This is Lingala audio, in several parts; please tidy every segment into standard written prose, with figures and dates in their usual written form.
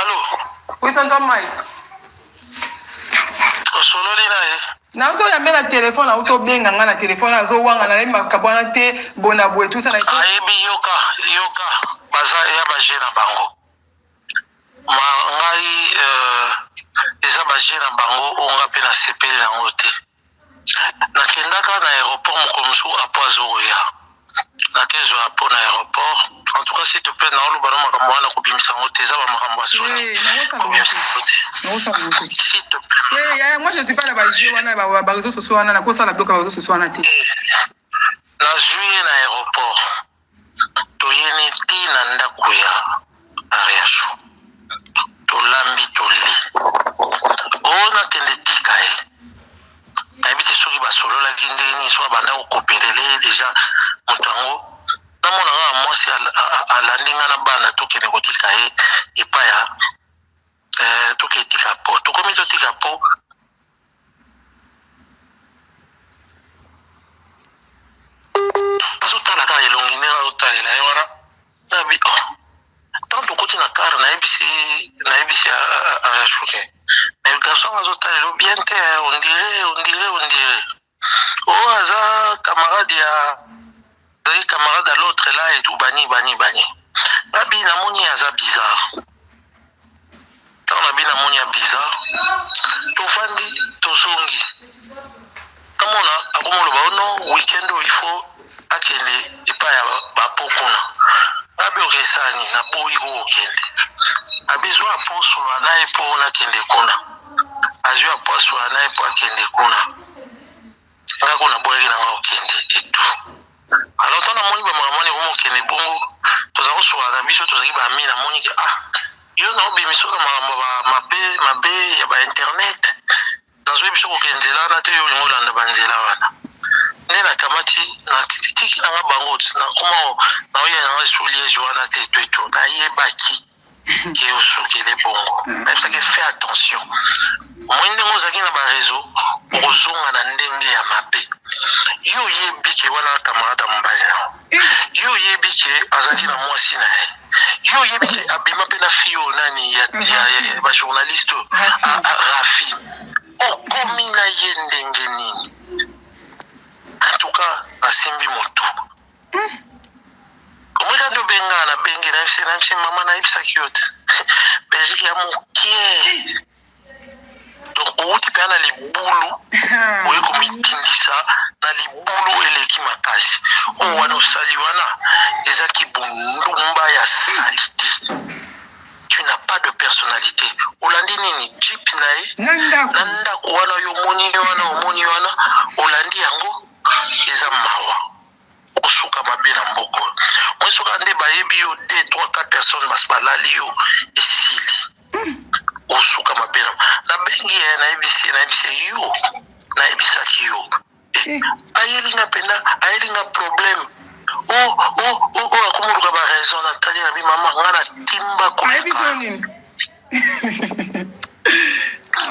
Allô? Oui, tonton Mike. Osololi na ye? Nauti oyambe na telefone, auti obenga nga na telefone, azowanga nayebi makambo wana te, bona boye tusa na ayebi. Yoka, yoka, baza ya baje na bango. Ma ngai eza baje na bango oyo nga mpe nasepeli nango te. Nakendaka na aéroport mokolo mosusu, apo azokoya, nakezwa apo na aéroport. En tout cas, s'il te plaît, naoloba no makambo wana, kobimisa yango te, eza bamakambo ya soni, kobimisa yango te, s'il te plaît. Yaya, moi je suis pas na baje wana, baréseau sociaux wana, nakosala biloko ya baréseau sociaux wana te. Nazwi ye na aéroport, toyeni ti na ndako ya Ariashu, tolambi, toli oyo nakende tika ye. Nayebi te soki basololaki ndenge nini, soki abanda kokopelele ye déjà moto yango. Namona kaka mwasi alandi nga na bana, tokende kotika ye epai ya tokende tika po tokomi totika po azotala kaka elongi ndenge azotalela ye wana. Nabi oh, tant tokoti na car, nayebisi Arashuke: "Mais garçon azotalela bien te, on dirait, on dirait, on dirait oh aza camarade ya, azali camarade à l'autre là et tout." Bani bani bani, nabi namoni aza bizarre. Ntango nabi namoni ya bizarre, tovandi, tozongi, namona akomoloba ono weekend oyo il faut akende epai ya bapo kuna. Nabi okesala nini? Naboyi ko kokende. Abizwa aposola na ye mpo nakende kuna, azwi aposola na ye mpo akende kuna. Nga ko naboyaki nanga kokende etu. Alors ntango namoni bamakambo wana ekomokende bongo, toza kosola na biso, tozalaki bami, namoni ke ah, yo na obimisa na makambo mabe mabe ya bainternet, nazwi biso kokende nzela wana te, yo olingi olanda banzela wana. Nde nakamati, natiki nanga bango, nakoma naoya nanga esu Liège wana te. Etu etu nayebaki ke osukele bongo, nayebisaki: "Fais attention, omoni ndenge ozalaki na baréseau, okozonga na ndenge ya mabe." Yo oyebi ke wana camarade ya mobali na yo, oyebi ke azalaki na mwasi na ye, yo oyebi ke abima mpe na fille oyo nani ya bajournaliste Rafi, okomi na ye ndenge nini? En tout cas, nasimbi motu. Omweka nde obenga, nabengi, nayebisi mama: "Nayebisaki yo te, Belgique ya mokie." Donc owuti mpenza na libulu, oye komitindisa na libulu eleki makasi. Oyo wana osali wana ezaki bondumba ya saleté, tu n'as pas de personnalité. Olandi nini? Jeep na ye na ndako. Na ndako wana yo omoni wana, omoni wana, olandi yango, eza mawa, osuka mabe na mboka oyo. Moi soka nde bayebi yo, 2, 3, 4 personnes basi balali yo, esili, osuka mabe. Na nabengi ye, nayebisi ye, nayebisi ye: "Yo, nayebisaki yo." Ayeli nga mpenza, ayeli nga problème o o o o, akomoluka baraison. Natali na bi: "Mama, nga natimba Ayebisi yo koleka." Nini?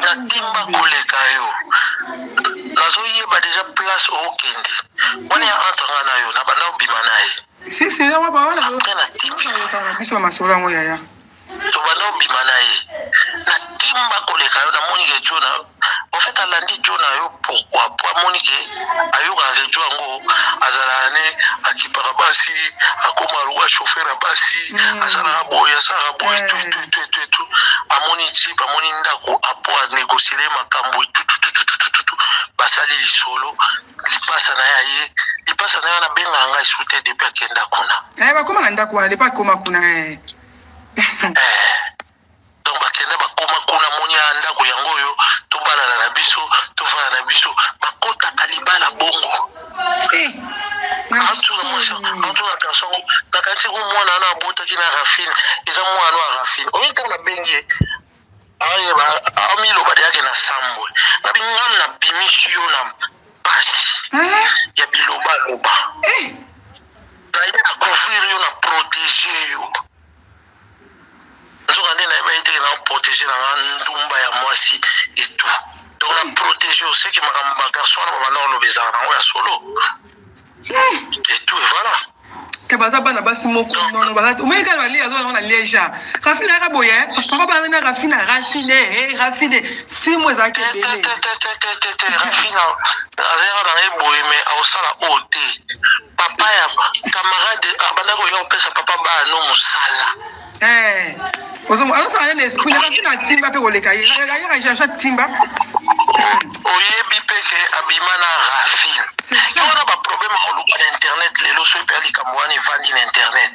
"Natimba koleka yo, nazoyeba déjà place okende wana ya entre nga na yo, na banda obima na ye." Si si, eza wa wana. Après natimbi. Na biso bamasolo yango, yaya. Tobanda obima na ye, natimba koleka yo. Namoni ke jo na yo, en fait alandi jo na yo. Pourquoi? Po amoni ke ayokaka ke jo yango azalaka ne akipaka basi, akóma lokola chauffeur ya basi. Asalaka boye, asalaka boye. Tu tu tu tu, amoni jeep, amoni ndako, apo anégociele makambo tutututututu, basali lisolo, lipasa na ye aye, lipasa na ye wana abengaka ngai su te depuis akenda kuna. Bakóma na ndako wana depuis akóma kuna. Donc bakenda, bakóma kuna, moni ya ndako yango oyo, tobalana na biso, tovanda na biso, bakotaka libala bongo. Antuna mwasi, antuna garçon, nakanisi ko mwana wana abotaki na Rafine, eza mwana ya Rafine. Omi ntango nabengi ye, ayeba amiloba deyake na sambwe. Nabi ngam nabimisi yo na pasi ya bilobaloba, naye na couvrir yo, na protéger yo. Nzoka nde nayeba ye teke na protéger nanga ndumba ya mwasi et tout. Donc na protéger oseke makambo bagarçon wana babanda koloba ezala nango ya solo et tout, et voilà. Te baza bana basi moko nono baza omoni kaka balia azo na liège rafine ayaka boye eh? Papa bana na rafine rafine eh, rafine simo ezalaki ebele. Te rafine azalaka na ye boye, mais akosala oyo te. Papa ya camarade abanda koya kopesa papa bana no mosala. Eh, azosala ye na esprit na rafine atimba mpe koleka ye ayaka cherche atimba. Oyebi mpe ke abima na rafine wana, baproblème akoluka na internet lelo. Soki mpe likambo wana evandi na internet,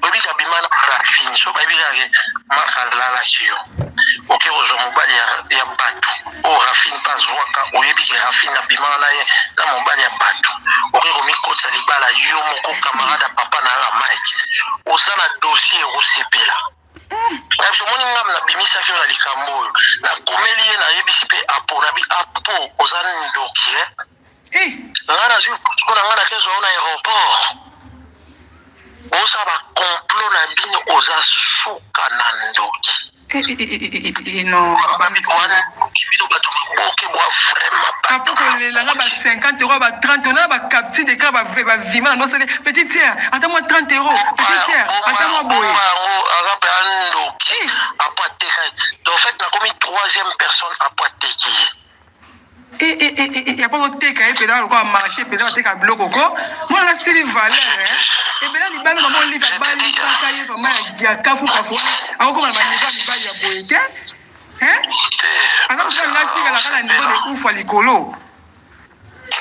oyebi ke abima na rafine. So bayebi kaka Mark alalaki yo, oke kozwa mobali ya bato oyo rafine mpe azwaka. Oyebi ke rafine abimaka na ye na mobali ya bato, oke komikotisa libala yo moko. Camarade ya papa na yanga Mike, oza na dossier ekosepela na biso. Omoni, ngam nabimisaki yo na likambo oyo, nakomeli ye, nayebisi mpe apo nabi apo oza ndoki. Nga nazwi ko na nga nakezwa yo na aéroport, oza bacomplot na bino, oza suka na ndoki. Non. Bino bato maboke bwa vraiment. Apo kolelanga ba 50 euro, ba 30 euro na bacapture d'écran, bavima na ndosele petit tiers, ata mwa 30 euro, petit tiers, ata mwa boye. Yango aza mpe andoki. Apo ateka, donc en fait nakomi troisième personne. Apo ateki ye. Ya mpo koteka ye mpenza lokola marché mpenza, bateka biloko ko mwana nasili valeur ebele libala. Mama Olive abalisaka ye vraiment ya kafu kafu wana, akokoma na baniveau ya mibali ya boye te. Aza mosala nga tikalaka na niveau de ufa likolo.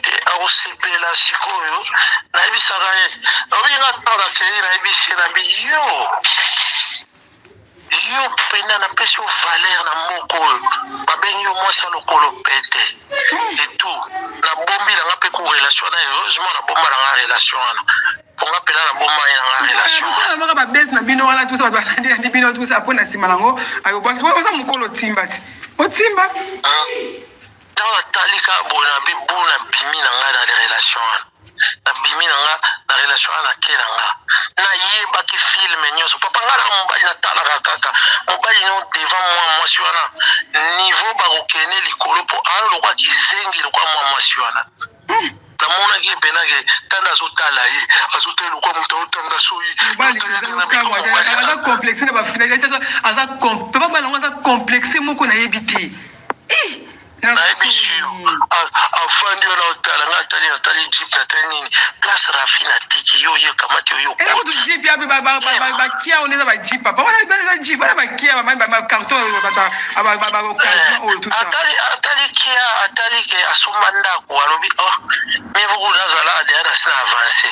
Te, akosepela sikoyo. Nayebisaka ye, obi nga ntango nakei, nayebisi ye, nabi yo, yo mpena napesi yo valeur na mboka oyo, babengi yo mwasi ya lokolo pete etu. Nabombi nanga mpe ku relation wana. Heureusement nabomba nanga relation wana, mponga mpena nabomba ye nanga relation wana. Naloka babese na bino wana tusa, bato balandilandi bino tusa mpo na nsima nango ayobwakisi. Oza mokolo, otimba ti otimba. Ntango natali kaka boye na bibu, nabimi na ngai na relation wana, nabimi na nga na relation wana, nake na nga, nayebaki film nyonso. Papa, ngai na mobali natalaka kaka mobali no devant mwa mwasi wana, niveau bakokende likolo mpo aa lokwa kizengi lokwa mwa mwasi wana. Namonaki ye mpenake tanda azotala ye, azotala lokwa moto aotanga soyi. Aza complexe na bafinalité, aza papa balango, aza complexe moko nayebi te. Nayebi yo, afandi wana, otala nga, atali, atali jeep, natali nini, place rafine atiki yo, ye kamati oyo. Eza kutu jeep ya bakia wana, eza bajeep papa wana, eza jeep wana, bakia bacarton oyo, baoccasion oyo, tout ça. Atali kia, atali ke asomba ndako, alobi: "Oh, mieux vaut nazala deya na si na avance."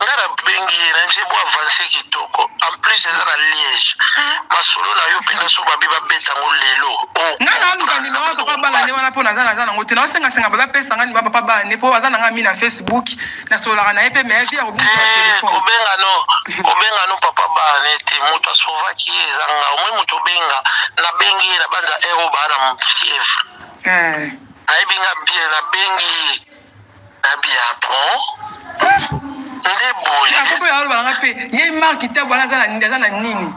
Nga nabengi ye, nayebisi bo avance kitoko, en plus eza na Liège. Masolo na yo mpenza, so babi babeta yango lelo. Nga naluka nimero ya papa bala nde wana, mpo naza nango te. Naosengasenga bazapesa nga nimero papa bala nde, mpo aza nanga mi na Facebook, nasololaka na ye mpe, mais vie ya kobungisa telefone. Kobenga no, kobenga no papa bala te. Moto asovaki ye eza nga. Omoi moto obenga, nabengi ye na banza ero baa na fièvre, ayebi nga bien. Nabengi ye, nabi ya bon nde boye. Akopo ya aloba nanga mpe ye Mark Tabu wana aza na nini?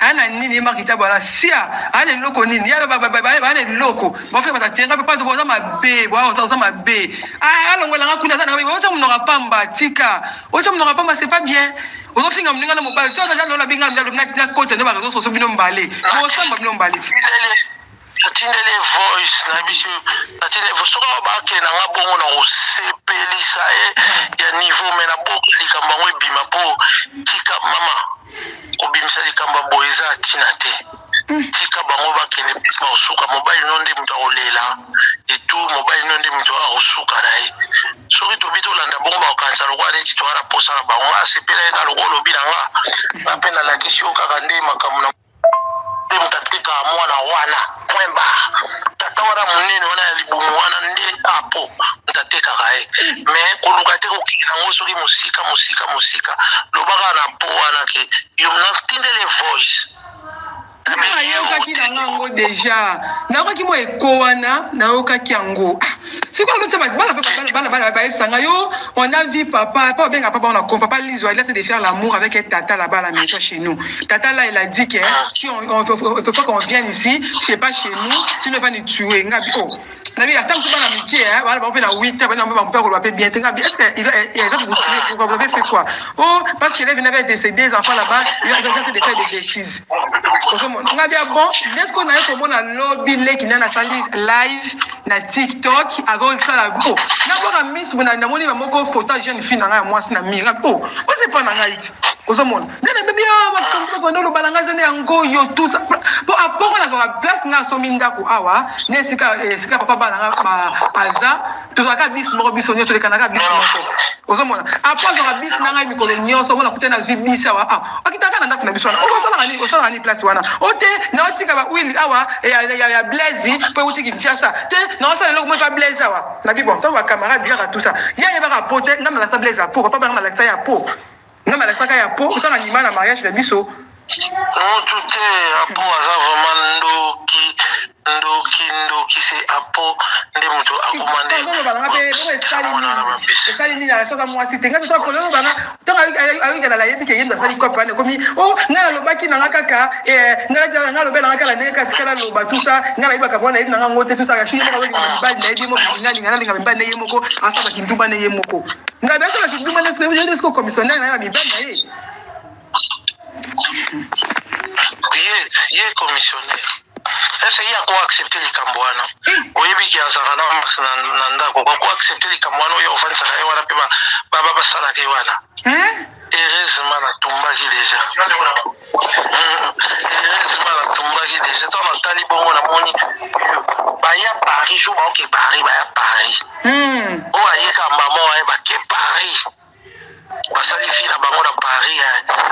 Aza na nini ye Mark Tabu wana? Sia aza na eloko nini? Baa na eloko bafika bata tenga mpe panzo, oza mabe, oza mabe. Alongolanga kuna, aza na otya monoko pamba, tika otya monoko pamba, c'est pas bien. Ozofinga moninga na mobali so aza lola binga na kota nde baréseaux sociaux, bino mbale bosamba, bino mbale ti. Natindeli voice na biso, natindeli soki awa bakende nanga bongo na kosepelisa ye ya niveau, mais naboki likambo yango ebima, mpo tika mama kobimisa likambo ya boye eza ntina te. Tika bango bakende bakosuka. Mobali no nde moto akolela etu, mobali no nde moto akosuka na ye. Soki tobi tolanda bongo, bakokanisa lokola neti toza na posa na bango. Nga asepela ye ka lokola olobi na nga, nga mpe nalakisi yo kaka nde makambo na nde moto atekaka mwana wana, point barre. Tata wana monene wana ya libumu wana nde apo moto atekaka ye, mais koluka te kokende yango soki mosika mosika mosika. Lobaka na po wana ke yo natindeli voice. Nayokaki na nga yango déjà, nayokaki mwa eko wana, nayokaki yango. Sikoyo nalotia bana mpe bana bana bayebisa ngai yo, on a vu papa pa babenga papa, on a comme papa Lizwa, il a de faire l'amour avec un tata là-bas à la maison chez nous. Tata là, il a dit que si on faut pas qu'on vienne ici, c'est pas chez nous, sinon il va nous tuer. Ngabi oh nabi ata mosusu bana mike bana bango mpe na 8 ans, bana bango mpe koloba mpe bien te. Ngabi, est-ce que il va vous tuer? Pourquoi? Vous avez fait quoi? Oh, parce qu'il avait de ses deux enfants là-bas, il a train de faire des bêtises. Ozomona ngabi ya bon nde sikoyo naye komona lobi leki nde nasali live na TikTok, azosala o nabwaka misu namoni bamoko photo ya jeune fille na ngai ya mwasi na mire. O osepa na ngai ti ozomona nde nabebi bakonti bato bande oloba na ngai zane yango yo tout ça po apongo nazwaka place ngai asomi ndako awa nde esika papa bana nga aza. Tozalaka bisi moko, biso nyonso tolekanaka bisi moko. Ozomona apo azwaka bisi na ngai mikolo nyonso. Omona kuta nazwi bisi awa, ah, okitaka na ndako na biso wana, okosalaka nini? Osalaka nini place wana? O te, naotika bahuile awa ya Blaise mpo euti Kinshasa te, naosala eloko moko pa Blaise awa. Nabi bon, ntango bacamarade kaka tout ça, ye ayebaka po te ngai nalakisa Blaise ya po papa banga, nalakisa ya po ngai nalakisaka ya po ntango andima na mariage na biso. Mutu te, Apo aza vraiment ndoki, ndoki, ndoki. Se Apo nde moto akoma nde azoloba nanga mpe bongo esali nini? Esali nini? Asoka mwasi te. Ngai toza koloba na ntango ayokela, nayebi ke ye moto asali kope wana ekomi o ngai nalobaki nanga kaka, ngai ngai alobela nanga kaka ndenge kaka tika naloba tout ça. Ngai nayebaka bona, nayebi nanga ngo te tout ça. Ye moko azolinga mibali nayebi ye moko, alinga nalinga mibali na ye moko, asala kindumba na ye moko. Ngai asala kindumba nde siko commissionnaire na ye ya mibali na ye. Ye commissionnaire ese ye ako accepte likambo wana? Oyebi ke azalaka na ndako, ako accepte likambo wana oyo ofandisaka ye wana mpe basalaka ye wana? Heureusement natumbaki déjà, heureusement natumbaki déjà. Ntango natali bongo, namoni baya Paris, jour baoke Paris, baya Paris. Oyo ayeka mbamo aye, bake Paris, basali vie na bango na Paris.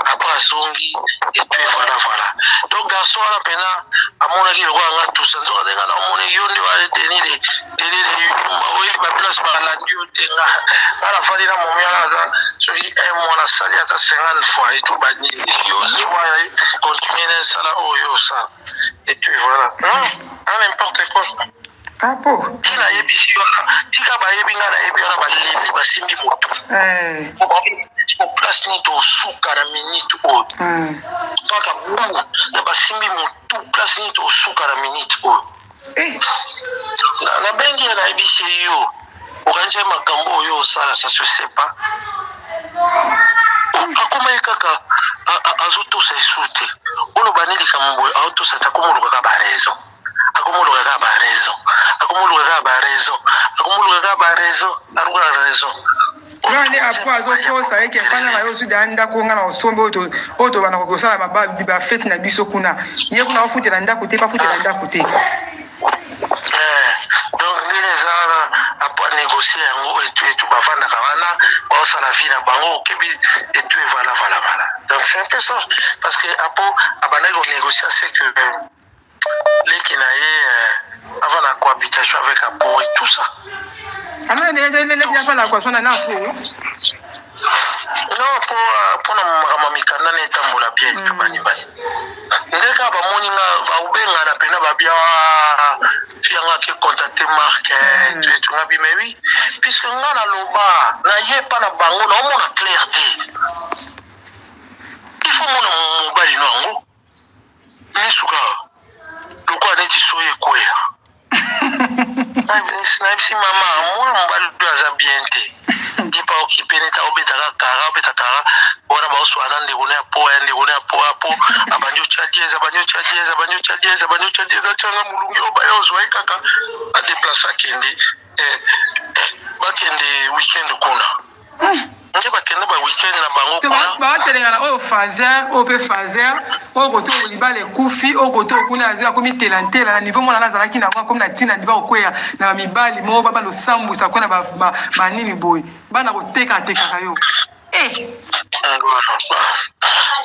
Après azongi et puis voilà, voilà. Donc garçon wana mpena amonaki lokola nga tusa nzoka nde nga naomoni yo nde badeni de deni de yumba oyebi baplace balandi yo te. Nga nafandi na momi wana, aza soki un mois, nasali ata 50 fois et tout. Banini yo zwa, continue na esala oyo osala et puis voilà. Non, n'importe quoi. Apo ti nayebisi wana, tika bayebi nga nayebi wana, baleli, basimbi motu place nini tosuka na minute oyo kaka bu na basimbi motu, place nini tosuka na minute oyo. Nabengi ye, nayebisi ye: yo okanisi makambo oyo osala, ça se sait pas. Akoma ye kaka azotosa esu te. Oloba ni likambo boye, aotosa te, akomoluka kaka baraison, akomoluka kaka baraison, akomoluka kaka baraison, akomoluka kaka baraison, aluka raison. Nga nde apo azokosa eke fanda na yo, ozwi da ndako nga na osombi oyo tobanda kosala bafete na biso kuna. Ye kuna ofutela ndako te, bafutela ndako te. Donc ndenge eza wana, apo anégocie yango etu etu, bavandaka wana, baosala vie na bango, okebi etu et voilà, voilà, voilà. Donc c'est un peu ça, parce que apo abandaki konégocie c'est que leki na ye avant la cohabitation avec Apo et tout ça. Alors leki afala cohabitation na Apo? Non, po mpona makambo ya mikanda na etambola bien. Mm. Bani bani nde kaka bamoni nga, baobengana mpena babia fi yanga ake contacter Mark etunga bi. Mais oui, puisque nga naloba naye epa na bango, naomona clair te. Il faut mona mobali no yango misu kaka lokola neti soyi ekweya. Nayebisi mama, mwana mobali oyo aza bien te, ye pa okipe neti aobetaka kara, obeta kara wana, baoswana na ndeko ne ya po ya ndeko ne ya po ya po abandi otya dièse, abandi otya dièse, abandi otya dièse, abandi otya dièse, atyanga molungi oyo baya ozwa ye kaka adeplace, akende, bakende weekend kuna nde bakende ba weekend na bango kuna. Batelengana oyo faser, oyo mpe faser, oyo kote oyo libala ekufi, oyo kote oyo kuna azwi, akomi telantela na niveau mwana azalaki nango, akomi na ntina niveau akokweya na bamibali moko baba losambwisa kuna banini boye, bana kotekatekaka yo.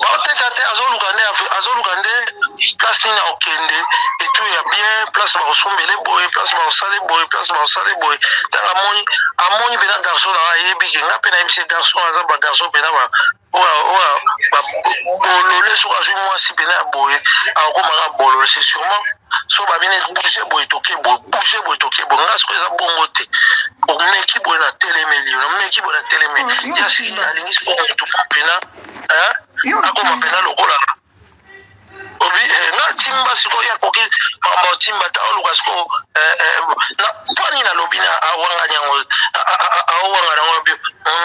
Baoteka te, azoluka nde, azoluka nde place nini akokende etu ya bien, place bakosombele boye, place bakosale boye, place bakosale boye. Ntango amoni, amoni mpena garçon nanga, ayebi ke nga mpe nayebisi garçon aza bagarçon mpena oyo bolole. Soki azwi mwasi mpena ya boye, akokomaka bolole, c'est sûrement. So babine bouge boye toke boye, bouge boye toke boye. Nga sikoyo eza bongo te. Omeki boye na telemeli yo, omeki boye na telemeli. Oh, Ya siki alingi sikoyo motu pena, hein? Akoma pena lokola obi eh, nga timba sikoyo ya koki makambo timba ta oluka sikoyo eh, eh, na mpo nini nalobi na awangani yango awangana yango bio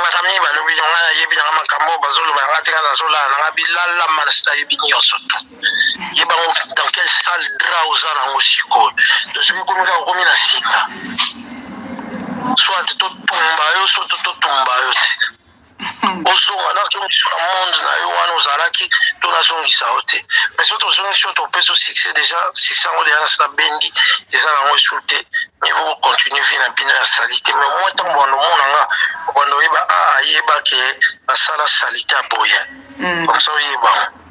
makambo nini balobi nga nayebi nanga makambo bazoloba yanga te nga nazolala nanga bilalama nasi nayebi nyonso tu yeba yango dans quelle salle drap oza nango sikoyo to soki ekomi kaka okomi na singa soit totumba yo soit totumba yo te ozonga nazongisa na monde na yo wana ozalaki to nazongisa yo te mais soki tozongisi yo topesi yo succès déjà succès yango deja nasi nabendi eza nango esu te mais vous continue vie na bino ya salite mais au moins ntango bando omona nga obando oyeba a ah, ayeba ke nasala salite ya boye mm. comme ça oyeba yango.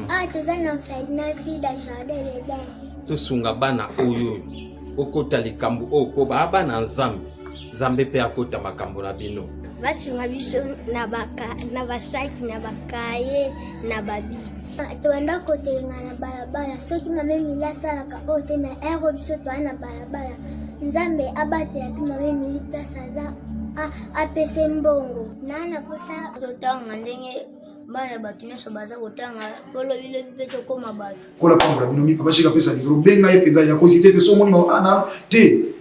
Ah, toza na na vida jardin d'Eden. Tosunga bana oyo oyo okota likambo oyo po baa bana Nzambe, Nzambe mpe akota makambo na bino. Basunga biso na baka na basaki na bakaye na babiki. Tobanda kotelenga na balabala soki mama Emilie asalaka oyo te mais ero biso toa na balabala. Nzambe abatela mpe mama Emilie place aza apese mbongo na na posa totanga ndenge bana bato nyonso baza kotanga mpo lobilobi mpe tokóma bato. Kola pambola bino mi papa shika pesa libro benga ye penza ya kozite te so moni ma ana te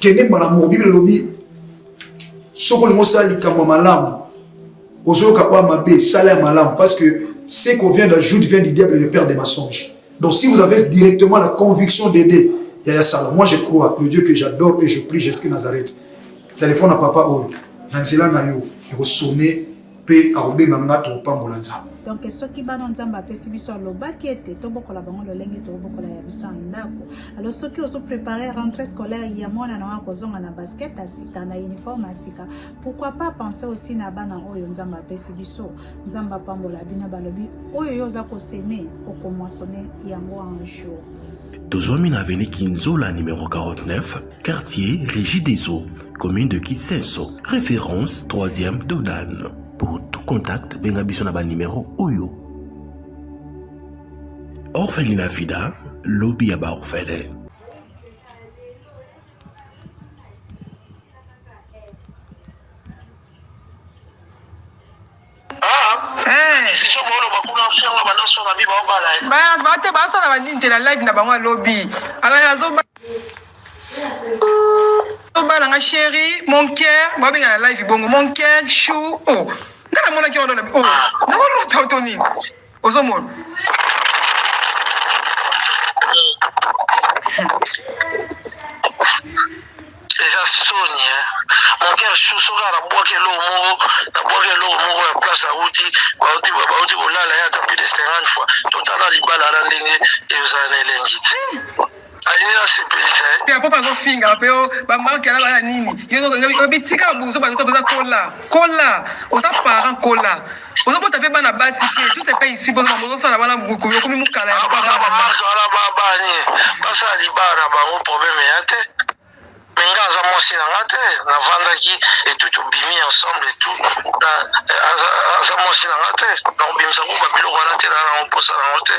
kende mbala moko Bible elobi soki olingi osala likambo ya malamu ozoyoka oyo mabe sala ya malamu parce que ce qu'on vient d'ajoute vient du diable le père des mensonges. Donc si vous avez directement la conviction d'aider Yaya Sala, moi je crois le Dieu que j'adore et je prie Jésus Nazareth. Téléphone à papa oyo na nzela na yo ekosonne mpe akobenga nga tokopambola Nzambe. Donc soki bana Nzambe apesi biso alobaki ete tobokola bango lolenge tokobokola ya biso ya ndako. Alors soki ozo préparer rentrée scolaire ya mwana na yo akozonga na basket ya sika na uniforme ya sika, pourquoi pas penser aussi na bana oyo Nzambe apesi biso. Nzambe apambola bino, balobi oyo yo oza koseme okomoissonner yango un jour. Tozwami na avenue Kinzola numéro 49, quartier Régie des Eaux, commune de Kisenso, référence 3e Dodan. Pour tout contact, benga biso na ba numéro oyo. Orphelinat Vida, lobby ya ba orphelins. Bate basala banini te na live na bango alobi azobala nga chéri mon cœur babenga na live bongo mon cœur chou o oh. Nga namonaki wana na o oh, nakolota to nini ozomona. Eza soni hein. Mon cœur chou soki nabwaki eloko moko, nabwaki eloko moko ya place awuti, bauti bauti kolala ye ata plus de 50 fois. Totala libala wana ndenge ezala na elengi te. Alingi nasepelisa ye. Ya papa azofinga mpe o bamarke ala bana nini yo bitika buzo bato baza kola kola oza parent kola ozobota mpe bana basi mpe tout se paye ici bozosala wana okomi mokala ya papa bana. Bamarke wana babani basala libala na bango problème ya te. Mais nga aza mwasi na nga te, navandaki et tout tobimi ensemble et tout na aza, aza mwasi na nga te, nakobimisa kuba biloko wana te, na nango mposa nango te.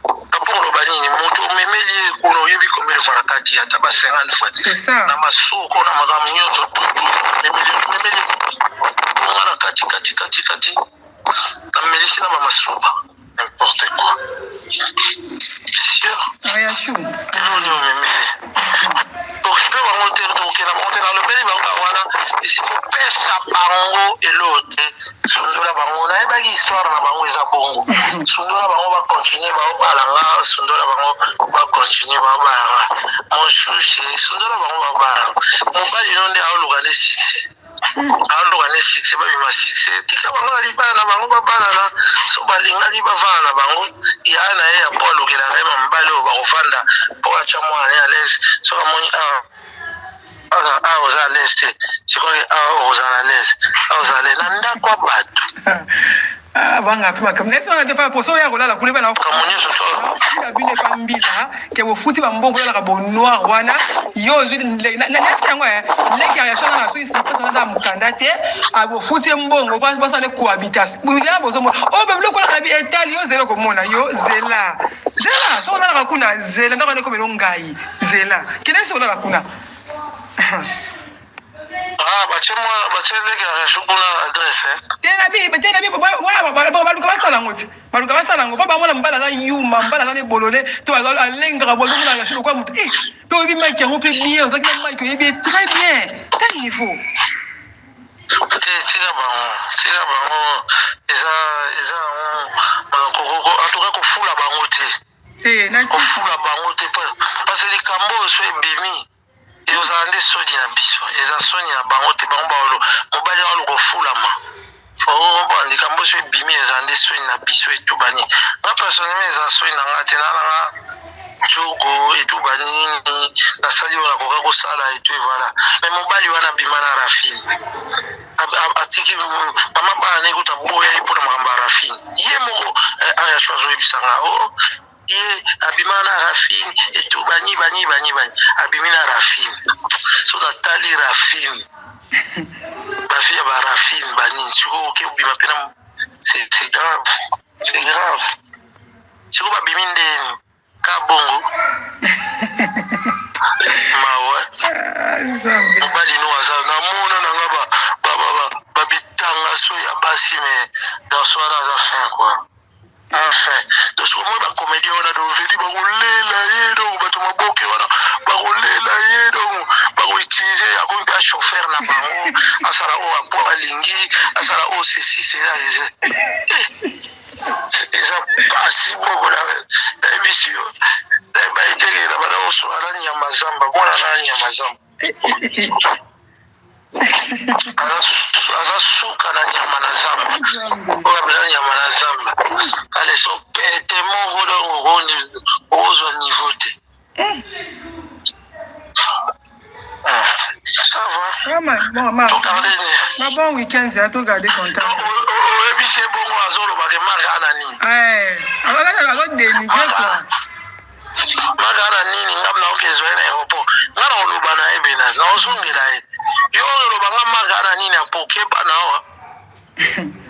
Apo oloba nini moto omemeli ye kuna oyebi combien de fois na kati ata ba 50 fois C'est ça. na masoko na makambo nyonso tutu memeli memeli nga na kati kati kati kati namelisi na bamasuba n'importe quoi sûr. Ariachou. Eloni omemeli okipe bango te, tokokenda bango te, nalobeli bango kaka wana esi kopesa bango eloo te, sundola bango, nayebaki histoire na bango eza bongo, sundola bango bacontinue baobala nga, sundola bango bacontinue baobala nga mon chouche, sundola bango baobala nga mobali no nde aoluka nde succès, aluka nde succès, babima succès, tika bango na libala na bango babalana, so balingani bavanda na bango ya na ye ya po alukelaka ye mobali oyo bakofanda po atya mwana ne à l'aise soki amoni ah. Awa oza à l'aise te, je crois que awa okozala à l'aise, awa ozala à l'aise na ndako ya bato. Ah, banga mpe makambo nesi wana te papa poso oya kolala kuna bana makambo nyonso to bino epa mbila ke bofuti bambongo olalaka bonoir wana yo ozwi nesi yango eh, leki ya reaction na soki sipesa na mokanda te abofuti ye mbongo basala cohabitation ya bozomona oyo oh, biloko olaka bi etali yo zela okomona yo zela zela soki olalaka kuna zela ndako wana ekomelo ngai zela kende soki olala kuna. Ah, batie mwa batie leki ya recho kuna adresse. Eh. Te na bi te na bi wana baluka basala yango ti baluka basala yango mpo bamona mobali aza yuma mobali aza nebolole to alengaka bo azomona recho lokola moto e mpe oyebi mike yango mpe bien ozalaki na mike oyebi ye très bien tel niveau. Te tika bango tika bango eza eza yango en tout cas kofula bango te. Te na kofula bango te parce likambo oyo so ebimi Ekozala nde soni na biso, eza soni na bango te, bango baolo mobali wana kofulama. Oh, bon, likambo so ebimi eza nde soni na biso etubani. Nga personnellement eza soni na nga te, na na nga jogo etubani nini nasali oyo nakoka kosala etu voilà. Mais mobali wana abima na Rafine. Atiki mama bana ne kuta boya ye mpo na makambo ya Rafine. Ye moko eh, Ariachou azoyebisa nga oh ye abima na rafine etu bani bani bani bani abimi na rafine so natali rafine bavi ya barafine banini sikoyo oke obima mpe na c'est grave, c'est grave. Sikoyo babimi ndeni ka bongo mawa ah, mobali no aza namona nanga babitanga so ya basi me garçon wana aza fin quoi. Enfin, donc soki omoni bacomédien wana donc vedi bakolela ye donc bato maboke wana bakolela ye donc bakoutilize akomi mpe chauffeur na bango asala oyo apo alingi asala oyo ceci cela eh, eza pasi moko nayebisi yo nayeba eteke na banda kosola na nyama zamba mwana na nyama zamba aza suka na nyama na zamba oyo apenza nyama na zamba ale so pete moko donc okozwa niveau te eh. Ah, ça va. Ma, bon, ma, ma bon week-end, ça to garder contact. Oyebisi ye bongo azoloba ke marka ana nini? Eh, azo dénigrer quoi. Maka na nini nga naoki ezwa ye na aéroport nga na koloba na ye bena naozongela ye yo oyo oloba nga maka na nini apoke bana awa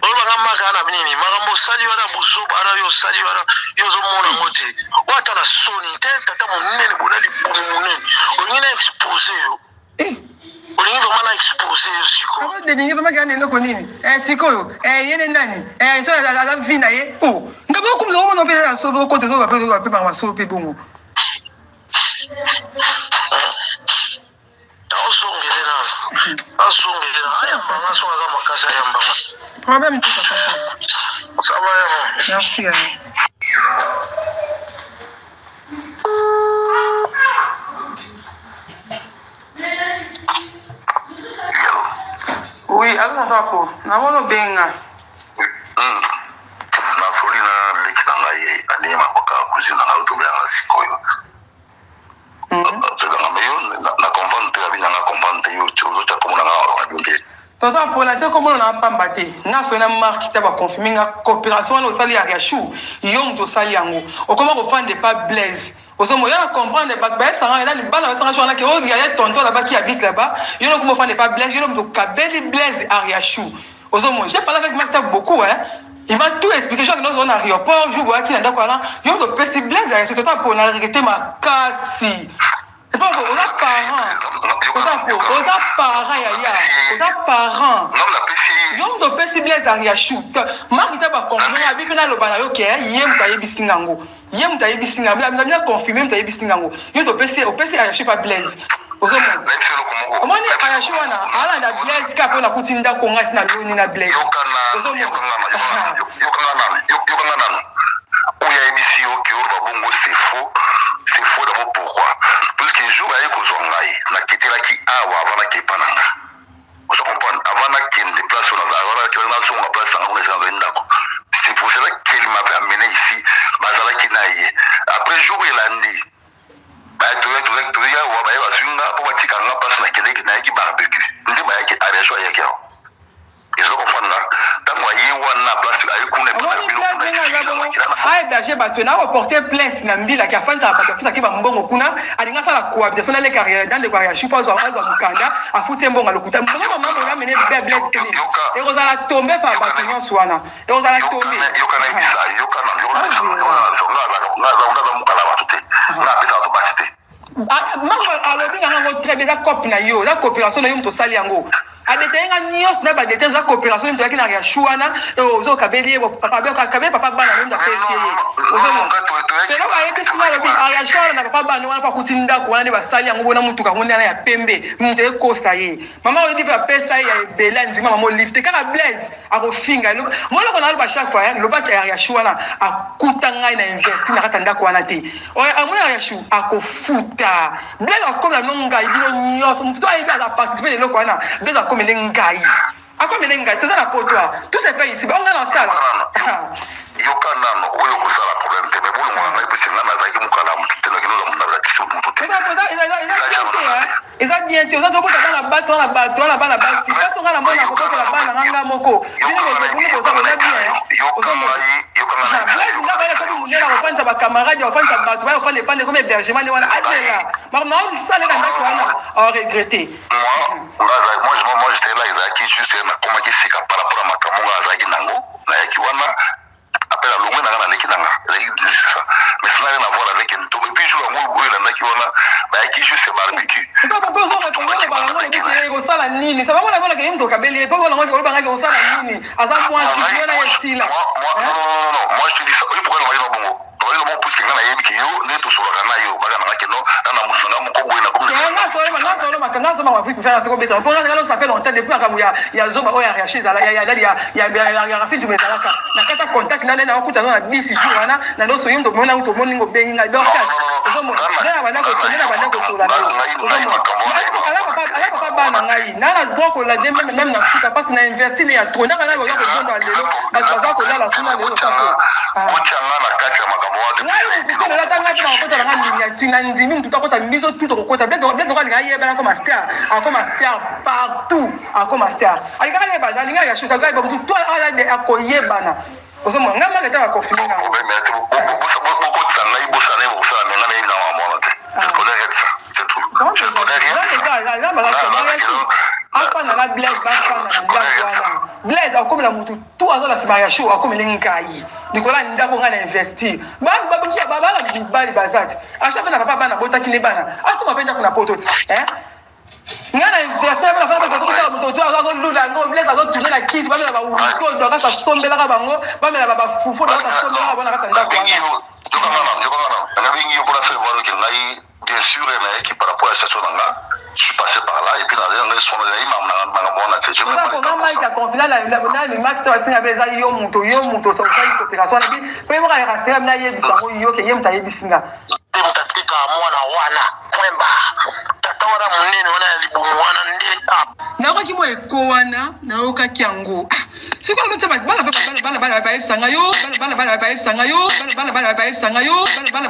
oloba nga maka na nini makambo osali wana buzoba wana yo osali wana yo ozomona yango te oyo ata na soni te tata monene bona libumu monene olingi na expose yo Eh. Olingi vraiment na expose yo sikoyo. Abo deningi vraiment kaka na eloko nini? Eh sikoyo, eh ye nde nani? Eh so aza vie na ye. Oh, nga ba kumza omona pe na solo ko tozo ba pe ba pe ba solo pe bongo. Azongele na azongele na ayamba nga so aza makasi ayamba nga. Problème tout papa. Ça va yama. Merci. Hein. Oui, allo tonton Apo, namoni obenga. Hmm. Nasoli na leki na ngai alie makoka cousine na ngai oyo tobengaka sikoyo. Tobengaka mais yo na comprendre te abi na nga comprendre te yo ozotya kombo na nga radio te. Tonton Apo, natie kombo na pamba te. Nasoli na Marc ta ba confirmer nga coopération wana osali ya Riachou, yo moto osali yango. Okoma kofanda epa Blaise. Ozo ya na comprendre bato bayebisa nga nani bana bayebisa nga wana ke oyo yaya tonton là-bas qui habite là-bas yo no kuma ofanda epa Blaise yo no moto kabeli Blaise Ariachou ozo mona j'ai parlé avec Marc beaucoup hein. Il m'a tout expliqué jour nozo na aéroport jour boyaki na ndako wana yo moto opesi Blaise Ariachou toto po na regretter makasi. Bongo oza parent oza po oza parent yaya oza parent yo moto opesi Blaise Ariachou Marc ta ba confirme nga abi mpe naloba na yo ke ye moto ayebisi nga ngo ye moto ayebisi nga na na confirme moto ayebisi nga ngo yo moto opesi opesi Ariachou pa Blaise ozomona omoni Ariachou wana alanda Blaise kaka mpo nakuti ndako ngai si naloni na Blaise ozomona yokanga nanu oyo ayebisi yo ke oloba bongo c'est faux, c'est faux d'abord pourquoi puisque jour aye kozwa ngai naketelaki awa avant nakepa na nga ozo comprendre avant nakende place oyo naza avant nazonga place na nga kuna esika nazali ndako c'est pour cela qu'elle m'avait amené ici bazalaki na ye après jour elandi toya awa baye bazwi nga mpo batika nga place nakendeki na. koengage bato na koporte plainte na mbila ke afandisaka bato, afutaki bambongo kuna, alingi asala cohabitation na leka na ndeko ya shupo, azwa mokanda, afuti ye mbongo ya lokuta. Mbongo mama bola mene be Blaise tene ekozala tombe pa bato nyonso wana, ekozala tombe. Yoka na yebisa, yoka na nga aza mokala bato te, nga apesa bato basi te. Marko alobi na ngango très bien, eza cope na yo, eza coopération na yo moto osali yango, adetaye nga nyonso na badetail, eza coopération moto oyaki na riachu wana, ozokabeli ye, akabeli papa bana no, moto apesi ye. Ozomona lelo bayebisi nga, alobi ariachu wana na papa bana wana mpo akuti ndako wana nde basali yango bona motuka yango nde wana ya pembe, moto ekosa ye. Mama Olive apesa ye ya ebele, andima mama Olive te, kaka Blaise akofinga moloko na aloba chaque fois lobaki ariachu wana akuta ngai na investi na kati ya ndako wana te. Oyo amoni ariachu akofuta Blaise, akomela bino ngai, bino nyonso motu to ayebi aza participe na eloko wana. Blaise akomele ngai, akomele ngai, toza na poto, tout se paye ici, onga na osala. Yoka nano, oyo kosala problème te, mais bolongola ngai pesi ngai nazalaki mokala motu te, nakinoza motu nabelakisi motu te. Eza bien te, oza tobota bana basi wana, bato wana bana basi kasi onga na mona kobokola bana nga nga moko, bino boza boza bien. Blaise nga bana komi monene, akofandisa bacamarade, akofandisa bato baya kofanda epande komi hébergement nde wana, azela makambo na osala na ndako wana, aregretter. Moi, j'étais là, ezalaki juste nakomaki sika par rapport à makambo nga azalaki nango, nayaki wana après alongwe nanga, naleki nanga, ezalaki ça, mais ça n'a rien à voir avec nto. Et puis jour yango oyo elandaki wana, bayaki juste barbecue. Kosala nini? Sa bango namonaka ye moto okabeli ye mpo bonango olobangaki kosala nini? Aza mwasi wana ye esila. Non, moi je te dis ça, oyo pourquoi nalobaki na bongo, nalobaki na bongo puisque nga nayebi ke yo nde tosolaka na yo, baka nanga ke no na na mosu nanga moko boye na Nga solo makambo soko beta mpo nga ça fait longtemps depuis makambo ya zoba oyo ya reache ezala ya ya Rafine Tuma, ezalaka na kata contact na nde nakokuta na bisi jour wana na nyonso yo tomona, tomoni ngo obengi ngai Dorcas, ozomona nde na banda kosola, nde na banda kosola na yo, ozomona aza papa bana ngai na na droit kolade même na suka parce na investi ne ya trop, ndaka na baza kobonda lelo, bato baza kolala kuna lelo kako. Otyanga na kati ya makambo wana. Ngai motu te lelo, ata ngai mpe nakokota nanga miniature na ndimi motu takota biso tu tokokota. Blaise alinga ayebana akoma star, akoma star partout, akoma star, alingaka yebana, alingaka ya shuta ngai motu to akoyebana. Ozomona ngai maka ata baconfirme ngango. Bokotisa ngai, bosala ngai, bokosala me ngai nayebi na makambo wana te. Je connais rien de ça, c'est tout, je connais rien de ça. Afanda na Blaise, bafanda na ndako wana. Blaise akomela motu tu aza na nsima ya show, akomeli ngai likolo ya ndako ngai na investir. Bana mibali baza te, acha mpe na papa bana botaki nde bana asomba mpe ndako na poto ti ngai na investir bana fana bato moto to azolula yango. Blaise azotourne na kiti, bamela bawisco dokas, asombelaka bango, bamela bafufu dokas, asombelaka bango na kati ya ndako wana. Nabengi yo mpona faire voir ke ngai bien sûr nayaki par rapport à situation na nga, je suis passé par là et puis nazali ngai sono nayi makambo wana te. Nga Mike aconfina nani, Mike to asinga mpe eza yo moto, yo moto osali coopération wana bi mpe moko ayaka singa bina ayebisa yango yo ke ye moto ayebisi nga. Nde moto atekaka mwana wana, point barre. Tata wana monene wana ya libumu wana nde. Nayokaki mwa eko wana, nayokaki yango sikoyo lotia bana bana bana bayebisanga yo, bana bana bayebisanga yo, bana bana bayebisanga yo, bana bana.